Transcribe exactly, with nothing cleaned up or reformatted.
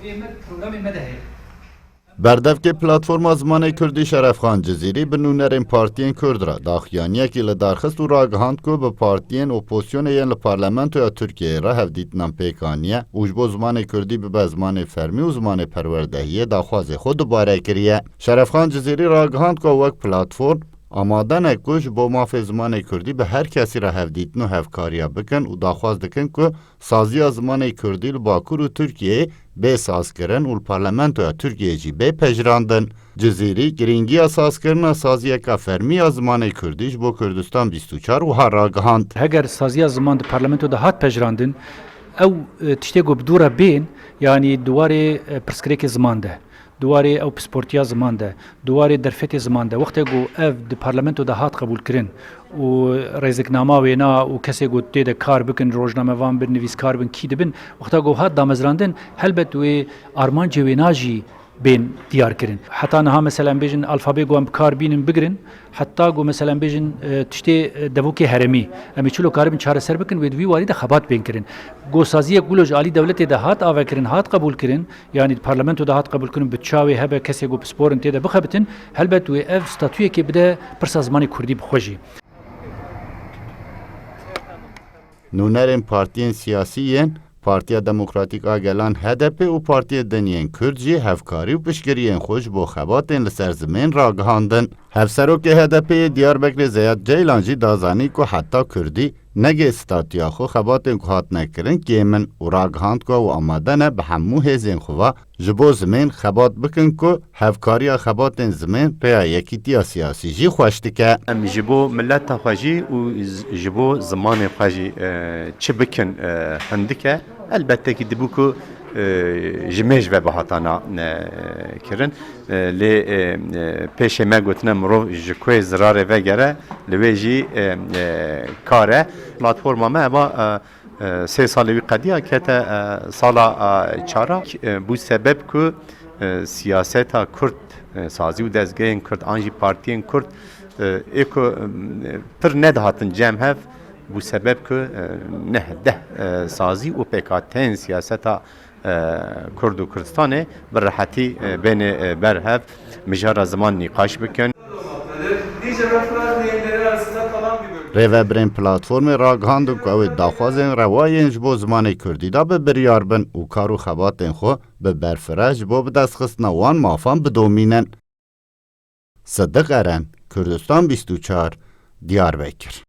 Ê me programê me de heye. Berdevkê Platforma Zimanê Kurdî Şerefxan Cizîrî bi nûnerên partiyên Kurd re daxuyaniyekî li dar xist û ragihand ku bi partiyên opozisyonê yên li Parlamentoya Tirkiyeyê re hevdîtinan pêk aniye û ji bo zimanê Kurdî bibe zimanê fermî û zimanê perwerdehiyê daxwazê xwe dubare kiriye. Şerefxan Cizîrî ragihand ku wek platform amade ne ku ji bo mafê zimanê Kurdî bi her kesî re hevdîtin û hevkariya bikin û daxwaz dikin ku saziya zimanê Kurdî li Bakur û Tirkiyeyê bê sazkirin û li Parlamentoya Tirkiyeyê jî bê pejirandin. Cizîrî girîngiya sazkirina saziyeka fermî ya zimanê Kurdî ji bo Kurdistan bîst û çar wiha ragihand. Heger saziya ziman di parlamento de hat pejirandin, ew, e, tiştê ku bi dû re bên, yanî di warê, e, pirsgirêkê ziman de, di warê ew pisportiya ziman de, di warê derfetê ziman de, wextê ku ev di parlamento de hat qebûlkirin û rêziknama wêna û kesê ku tê de kar bikin, rojnamevan bin, nivîskar bin, kî dibin, wexta ku hat damezrandin, helbet wê armancê wêna jî bên diyar kirin. Heta niha, mesela, em bêjin alfabê ku em bi kar bînin bigirin, heta ku, mesela, em bêjin, e, tiştê, e, devokê herêmî, em ê çilo karibin çareser bikin, wê di vî warî de xebat bên kirin. Ku saziyek wilo ji alî dewletê de hat avekirin, hat qebûlkirin, yanî di parlamento de hat qebûlkirin, bi çavê hebe kesê ku pisporin tê de bixebitin, helbet wê ev statuyekê bide pirsa zimanê kurdî bi xwe jî. Nûnerên partiyên siyasî yên Partiya Demokratîk a Gelan, H D P, û partiyên din yên Kurd jî hevkarî û piştgiriyên xwe ji bo xebatên li ser zimên ragihandin. Hevserokê H D P'ê yê Diyarbekirê Zeyad Ceylan jî da zanîn ku heta Kurdî negê statuya xwe xebatên ku hatine kirin kêm in û ragihand ku ew amade ne bi hemû hêzên xwe ve ji bo zimên xebat bikin ku hevkariya xebatên zimên rêya yekîtiya siyasî jî xweş dike. Em ji bo mileta xwe jî û z-, ji bo zimanê xwe jî, e, çi bikin, e, hindik e. Elbette ki dibû ku, e, ji mêj ve bihatana, e, kirin. E, lê, e, e, pêşê me gotine mirov ji kuê zirarê vegere, li wê jî, e, e, kar e. Platforma me eva, e, e, sê salê wî qediya kete, e, sala, e, çara. E, bû sebeb ku, e, siyaseta Kurd, e, sazî û dezgehên Kurd an jî partiyên Kurd, e, ê ku, e, pir nedihatin cem hev, bû sebeb ku, e, neh deh, e, sazî û pêkhateyên siyaseta, e, Kurd û Kurdistanê bi rehetî, e, bêne, e, ber hev, mijara ziman nîqaş bikin. Rêvebirên platformê ragihandin ku ew ê daxwazên rewa yên ji bo zimanê Kurdî de bi biryar bin û kar û xebatên xwe bi berfireh ji bo bidestxistina wan mafan bidomînin. Sidiq Eren, Kurdistan bîst û çar, Diyarbekir.